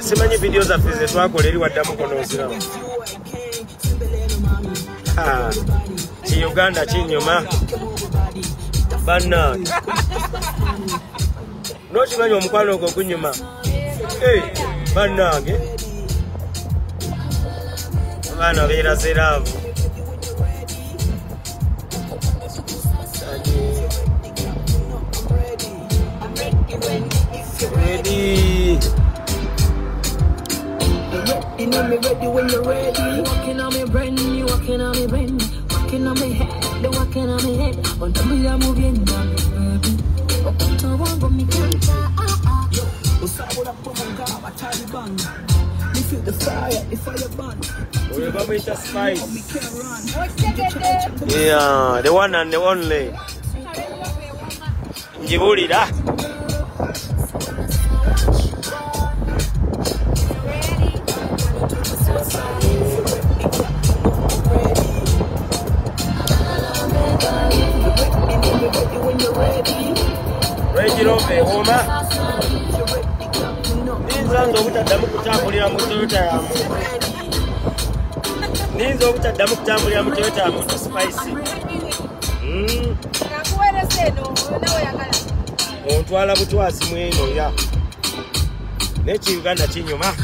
Simanyi video zaffe ze twakola eri waddamu konooziramu. Ki Uganda kinyuma bannange. N'okimanyi omukwano ogwo gunyuma. Bannange abaana beeraze laavu. Ready. You know me ready when you're ready. Walking on me brain, you walking on me brain. Walking on me head, they walking on me head. On the me I'm moving down, baby. Yo, usabura kuvuga Taliban. Me feel the fire burn. Wewe Spice. Yeah, the one and the only. Njibulira. Range Rover ewooma. Niyinza nze obutaddamu kutambulira mu Toyota ya muntu. Niyinza obutaddamu kutambulira mu Toyota ya muntu Spice. Ontwala butwazi mweno ya. N'eki Uganda kinyuma.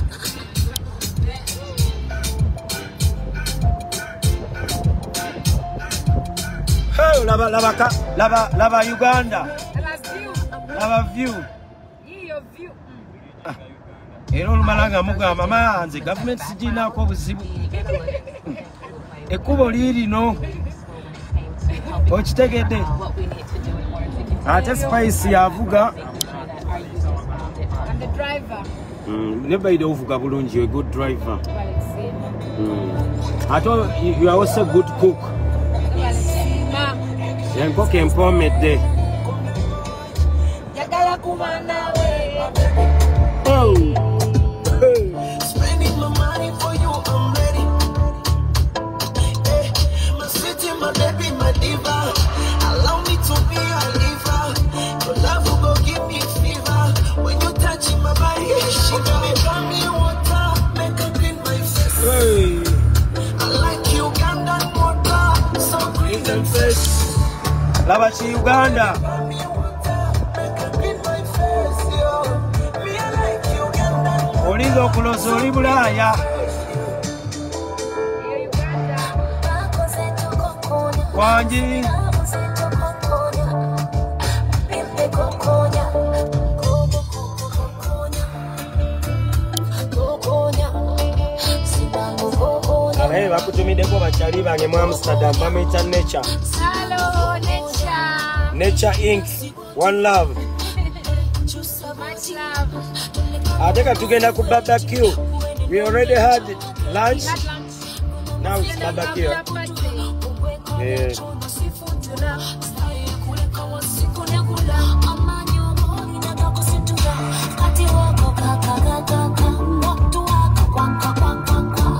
Hey, laba laba laba laba Uganda. Laba view. Iyo view. Era olumala nga mugamba mama nze government sigiinaako obuzibu. Ekkubo liirino. Okitegedde. Ate Spice yavuga. I'm the driver. Nebaide ovuga bulungi, you're a good driver. Ate you are also a good cook. Enkoko empoomedde. Oh. Hey. Spending my money for you, I'm ready. Hey, my city, my baby, my diva. Allow me to be a liver. Your love will go give me fever. When you touch my body, she got me from me water, make her clean my face. Hey. I like Ugandan water, so green and fresh. Laba chi Uganda. Olinza okuloza oli Bulaaya. Wangi. Abaye bakutumiddeko bakyali bange mu Amsterdam bamuyita Nature. Hello, Nature. Nature Inc. One love. Much love. Ate tugenda ku barbecue. We already had lunch. Now it's barbecue. Yeah.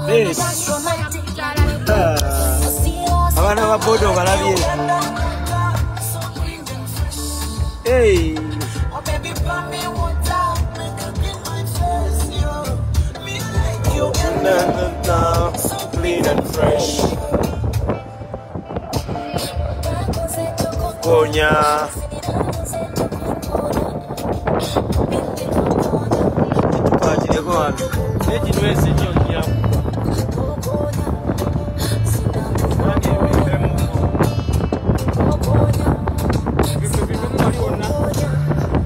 This. Abaana ba bodo balabye. Hey. Na, na, na, clean and fresh. Konya. Tukwatire wano. Ekinywesa ennyo njakuba.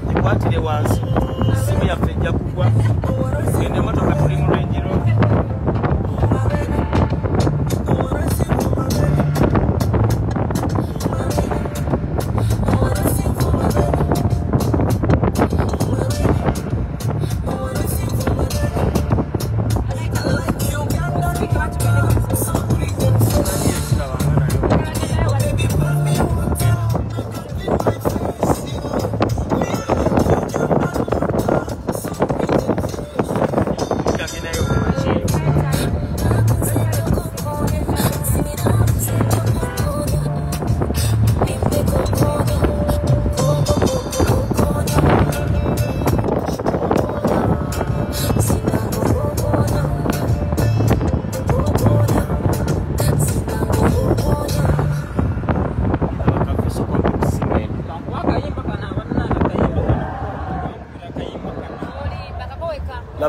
Gikwatire wansi. Essimu yaffe ejja kugwa. Genda emmotoka tuli mu Range Rover.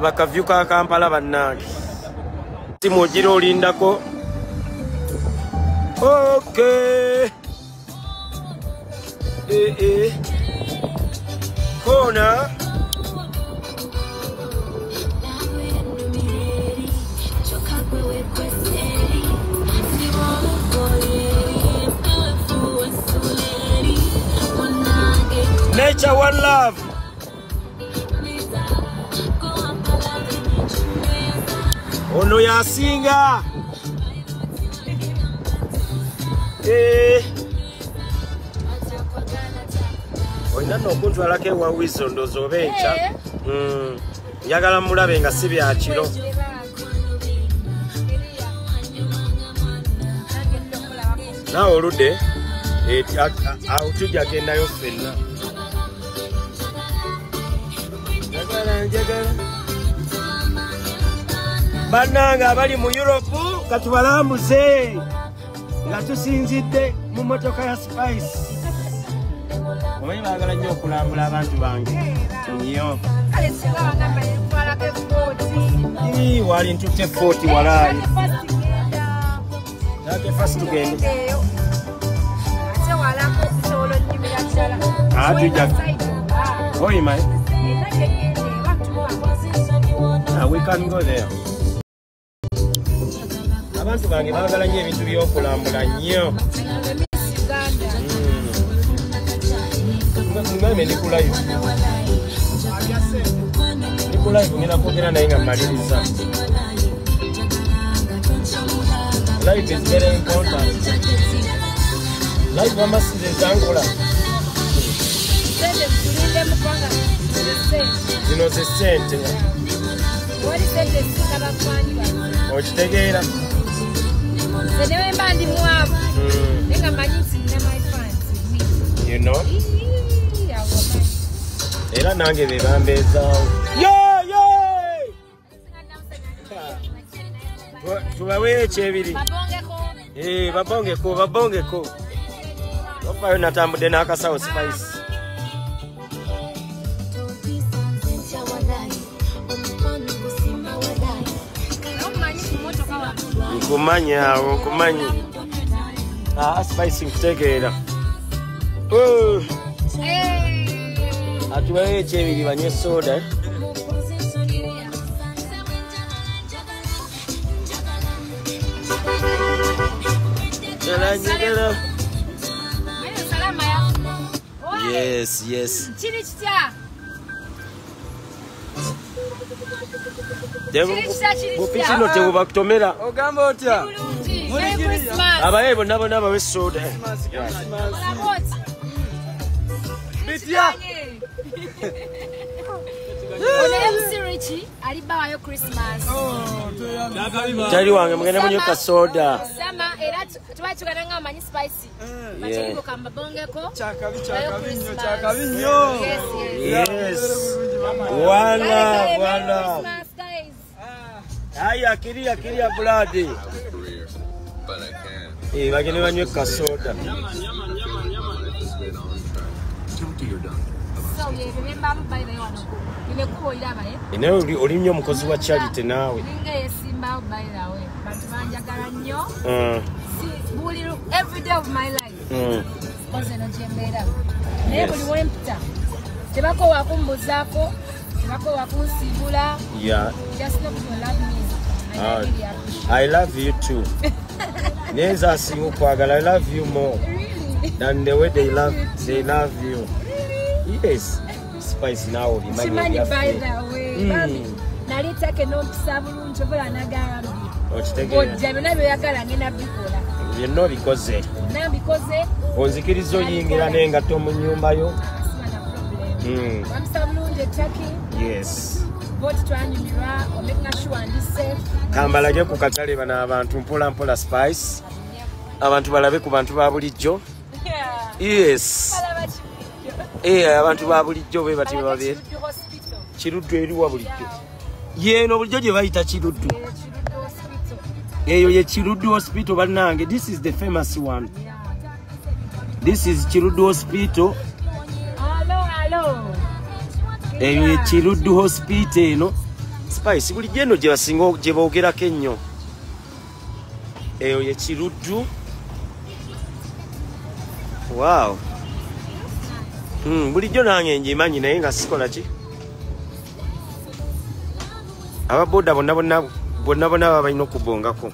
Laba kavyu ka Kampala bannange. Simu ogira olindako. Okay. Kona. Nature one love. Ono yasinga. Olina nno okuntwalako ewa Weasel ndowooza oba enkya. Njagala mulabe nga si bya kiro. Naawe oludde awo tujja gendayo ffenna. Njagala njagala. Bannange abali mu Europe katubalambuze nga tusinzidde mu mmotoka ya Spice. Omanyi baagala nnyo okulambula abantu bange nnyo. Wali ntutte 40 walaayi. Take first tugende. Tujja. Oyima. We can go there. Abantu bange baagala nnyo ebintu by'okulambula nnyo. Ngambe ndi ku live. Ndi ku live ngenda kwogera naye nga mmaliriza. Life is very important. Life amasize zangula. Zino ze ssente. Okitegeera. You know? Era nange be bambeezaawo. Tubawe ekyebiri. Babongeko, babongeko. Ofayo natambudde n'akasawo Spice. Nkumanyi awo, nkumanyi. Spice nkutegeera. Atubawe ekyebiri banywe soda. Yes, yes. Bupikino tebubakutomera. Ogamba otya? Abaye bonna bonna bawe soda. Bitya. Ono MC Richie alibawayo Christmas. Tali wange mugende munywe ka soda. Sama era tuba nga amanyi Spice. Bachiliko kambabongeko. Chakabi chakabi nnyo chakabi nnyo. Yes. Wala wala. Haya kiria kiria blood. Bagende banywe ka soda. Naye oli nnyo omukozi wa charity naawe. Every day of my life. Yeah. Just know you love me. I love you too. Neza asinga okwagala. I love you more. Really? Than the way they love you. Really? Yes. Spice now. Simanyi by the way. Nali take no mpisa bulungi obola nagambye. Okitegeera. Ojja byonna by'oyagala ngenda bikola. Byonna obikoze. Nambikoze. Onzikiriza oyingira n'engatto mu nnyumba yo. Wampisa bulungi e Turkey. Yes. Boti twanyumirwa, omaking sure ndi safe. Kambalage ku katale bano abantu mpola mpola Spice. Abantu balabe ku bantu ba bulijjo. Yes. Abantu ba bulijjo be bati babeera. Kiruddu eriwa bulijjo. Yeno bulijjo gye bayita Kiruddu. Eyo ye Kiruddu Hospital bannange. This is the famous one. This is Kiruddu Hospital. Hello, hello. Eyo ye Kiruddu Hospital eno. Spice bulijjo eno gye basinga gye boogerako ennyo. Eyo ye Kiruddu. Wow. Bulijjo nange ngimanyi naye nga sikola ki. Ababoda bonna bonna bonna bonna baba balina okubongako.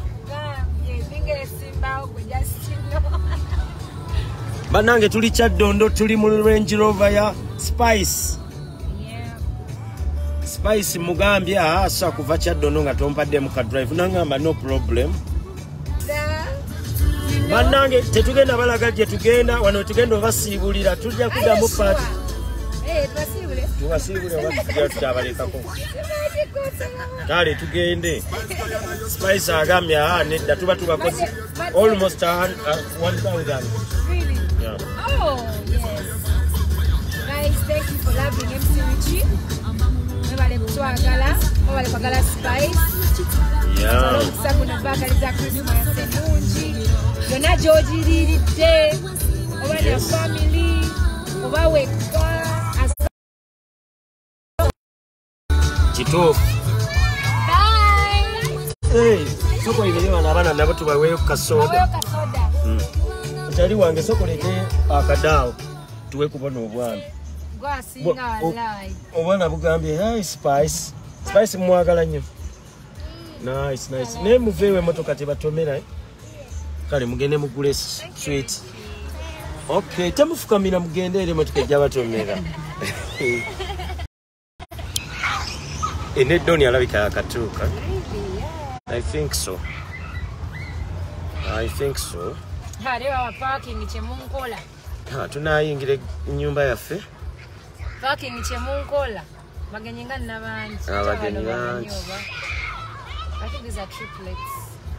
Bannange tuli Kyaddondo, tuli mu Range Rover ya Spice. Spice mugambye asa kuva Kyaddondo nga tompaddemu ka drive, nangamba no problem. Bannange tetugenda balaga gye tugenda, wano tugenda obasiibulira, tujja kuddamu party. Tubasiibule oba tujja tukyabalekako. Kale tugende. Spice agambye nedda tuba tubakoze almost 1,000. Really? Yeah. Oh, yes. Guys, thank you for loving MC Richie. Mwebale kutwagala, mwebale kwagala Spice. Yeah. Omukisa guno baagaliza Christmas ennungi. Yonna gy'ogiriiridde, oba ne family, oba wekka. Kituufu. Bye. Hey, soko ibiri bano abaana nabo tubaweeyo kasoda. Kyali wange soko lete akadaawo tuwe kubona obwana. Gwasinga wallahi. Obwana bugambye hey Spice. Spice mwagala nnyo. Nice, nice. Naye muveewo emmotoka tebatomera. Kale mugende mugule sweet. Okay, temufukamira mugende eri emmotoka ejja batomera. Eneddoni alabika yakatuuka. Really? Yeah. I think so. I think so. Alewa parking kyemunkola. Tunayingira ennyumba yaffe. Parking kyemunkola. Bagenyi nga nnabangi. Abagenyi bangi. I think these are triplets.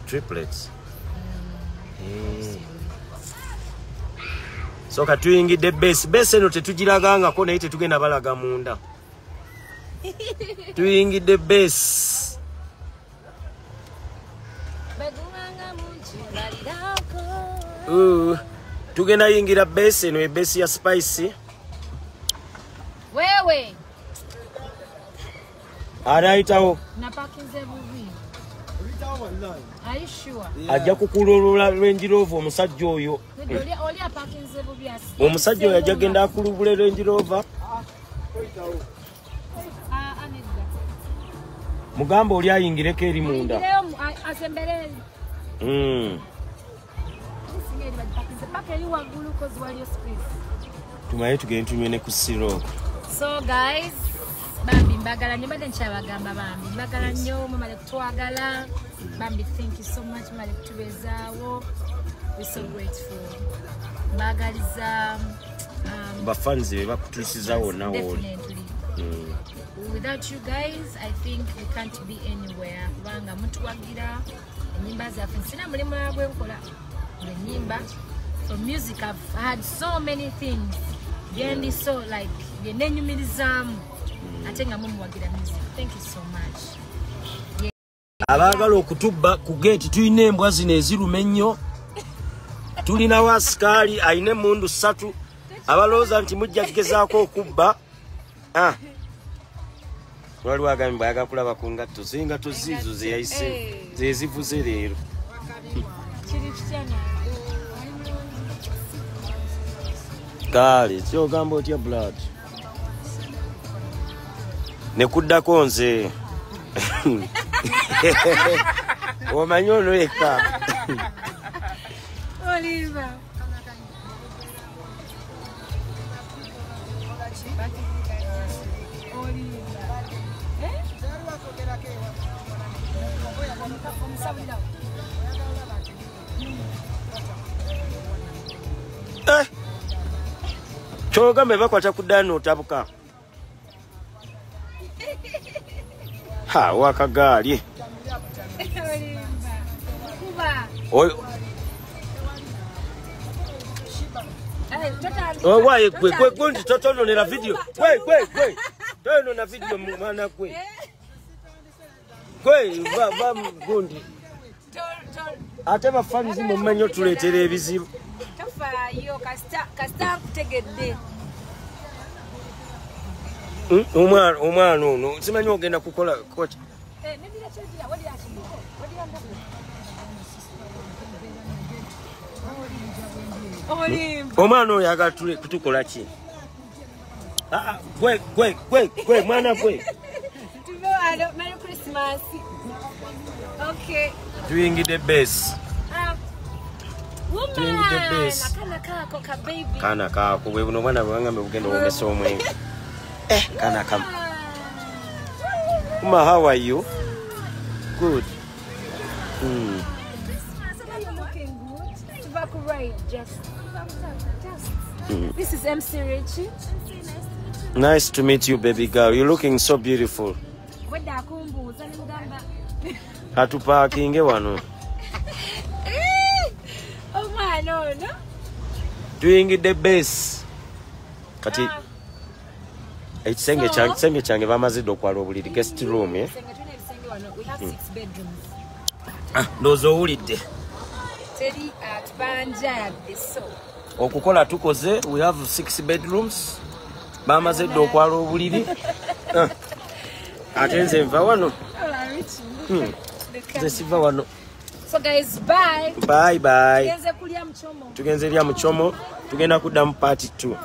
Triplets. So katuyingidde base. Base eno tetugiragangako naye tetugenda balaga munda. Tuyingidde base. Tugenda yingira base eno, base ya Spice. Wewe. Anaitawo. Na parkinze bubi. Are you sure? Ajja kukululula Range Rover omusajja oyo. Oli aparkinze bubi asi. Omusajja oyo ajja genda akulubule Range Rover. Mugamba oli ayingireko eri munda. Asembere. Tumaye tugende tunywe ne ku siro. So guys, bambi mbagala nnyo, mbadde nkyabagamba bambi mbagala nnyo, mwebale kutwagala. Bambi thank you so much, mwebale kutubeezaawo. We're so grateful. Mbagaliza bafans be bakutuusiza wonna woli. Without you guys, I think we can't be anywhere. Kubanga mutuwagira ennyimba zaffe. Sina mulimu gwe nkola ennyimba. From music, I've had so many things. Byendi so like byenenyumirizaamu ate nga mumuwagira music. Thank you so much. Yeah. Abaagala okutubba ku gate tulina embwa zino eziruma ennyo. Tulinawo asikaali alina emmundu 3 abalowooza nti mujja kugezaako okubba. Waliwo agambye bw'ayagala kulaba ku ngatto ze, engatto ziizo ze yayise ze zivuze leero. Kale kyogamba otya blood? Nekuddako nze. Omanyi ono yekka. Oliva. Kyogamba bakwata ku ddaani otabuka. Ha, wakagaali. Owaye gwe gwe gundi totononera video. Gwe gwe gwe. Tonona video mwana gwe. Gwe ba gundi. Ate bafanizi mumanyi otuleetera ebizibu. Tofaayo kasita nkutegedde. Omwana ono simanyi ogenda kukola kocha. Omwana oyo ayagala kutukola ki? Gwe gwe gwe gwe mwana gwe. Merry Christmas. Okay. Tuyingidde base. Tuyingidde base. Kana kaako ka baby. Kana kaako bwe buno bwana bwangambe bugenda owomesa omwenge. Kana kam. Uma, how are you? Good. Right, just. This is MC Richie. Nice to meet you, baby girl. You're looking so beautiful. Hatupakinge wano. Omwana ono. Tuyingidde base. Kati ekisenge kyange, ekisenge kyange bamaze dda okwala obuliri, guest room, eh? We have 6 bedrooms. Ndowooza owulidde. Teri atubanja yadde so. Okukola tukoze, we have 6 bedrooms. Bamaze dda okwala obuliri. Ate nze nva wano. Nze siva wano. So guys, bye. Bye bye. Tugenze kulya muchomo. Tugenze lya muchomo. Tugenda kuddamu part 2.